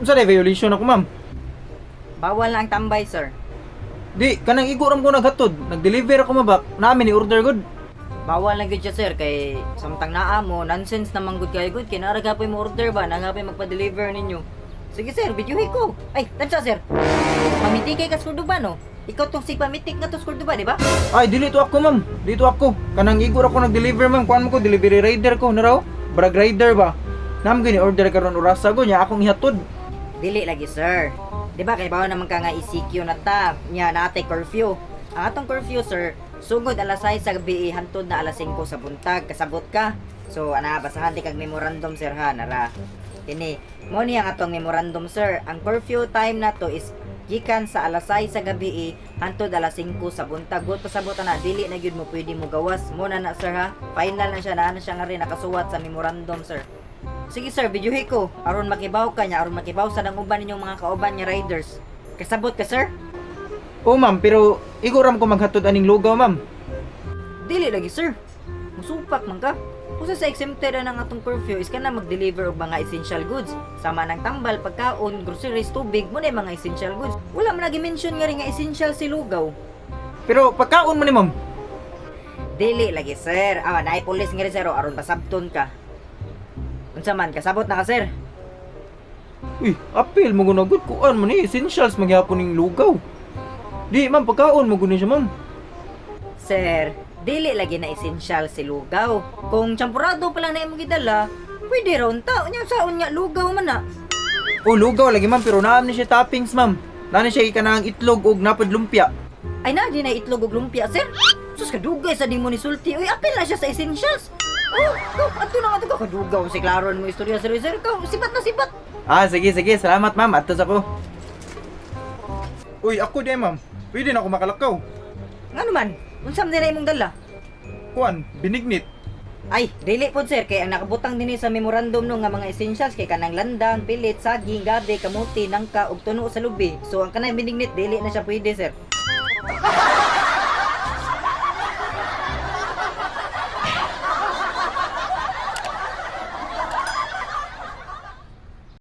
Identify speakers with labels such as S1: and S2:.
S1: Unsa day violation ako, ma'am?
S2: Bawal na ang tambay, sir.
S1: Di, kanang igo ram ko naghatod. Nag-deliver ako mabak. Nami ni order good.
S2: Bawal na gyud siya, sir, kay samtang naa mo, nonsense naman gud kayo gud kay naa ra gapon mo order ba, naa gapon magpa-deliver ninyo. Sige sir, videohi ko. Ay, tansa sir. Pamitikay ka sa Cordoba, no? Ikaw tong si pamitik nga to sa Cordoba, di ba?
S1: Ay, dili to ako, ma'am. Dito ako. Kanang igo ra ko nag-deliver, ma'am. Kuan mo ko delivery rider ko na raw. Brag rider ba? Nam gani order karon orasa go nya akong ihatod.
S2: Dili lagi, sir. Di ba kay bawo naman ka nga ECQ na ta, nya naatay curfew. Ang atong curfew, sir, sugod alas 6 sa gabi hantod na alas 5 sa buntag, kasabot ka. So ana, basahan di kag memorandum, sir, ha, nara. Kini, mo ni ang atong memorandum, sir. Ang curfew time nato is gikan sa alas 6 sa gabi hantod alas 5 sa buntag. Gut pasabot na dili na gyud mo pwede mo gawas. Mo na na, sir, ha. Final na siya, naa na siya nga rin nakasuwat sa memorandum, sir. Sige sir, videohi ko. Aron makibaw ka niya, aron makibaw sa nang uban ninyong mga kauban niya riders. Kasabot ka, sir?
S1: Oh, ma'am, pero igo ram ko maghatod aning lugaw, ma'am.
S2: Dili lagi, sir. Musupak man ka. Usa sa exempted na ng atong curfew is kana mag-deliver og mga essential goods. Sama ng tambal, pagkaon, groceries, tubig, mo na yung mga essential goods. Wala man nagi-mention nga rin nga essential si lugaw.
S1: Pero pagkaon man ni, ma'am.
S2: Dili lagi, sir. Ah, naay pulis nga rin, sir, oh, aron pasabton ka. Unsa man, kasabot na ka, sir?
S1: Uy, apil mo gud gud kuan man ni essentials magyapon ning lugaw. Di, ma'am, pagkaon mo gud ni siya, ma'am.
S2: Sir, dili lagi na essential si lugaw. Kung champurado pa lang na imong gidala, pwede ra unta. Unya saon nga lugaw man na.
S1: Oh, lugaw lagi, ma'am, pero naam ni siya toppings, ma'am. Naa ni siya kanang itlog og napad lumpia.
S2: Ay na, di na itlog og lumpia, sir. Sus, kadugay sa di mo ni sulti. Uy, apil na siya sa essentials. Oh, go, ato na nga to ka. Kadugaw si Claron mo istorya, sir, sir. Ikaw, sibat na sibat.
S1: Ah, sige, sige. Salamat, ma'am. Atos ako. Uy, ako di, ma'am. Pwede na ako makalakaw.
S2: Nga naman, unsam din na imong dala?
S1: Kuan, binignit.
S2: Ay, dili po sir, kay ang nakabutang dinhi sa memorandum no nga mga essentials kay kanang landang, pilit, saging, gabi, kamuti, nangka ug tuno sa lubi. So ang kanang binignit dili na siya pwede, sir.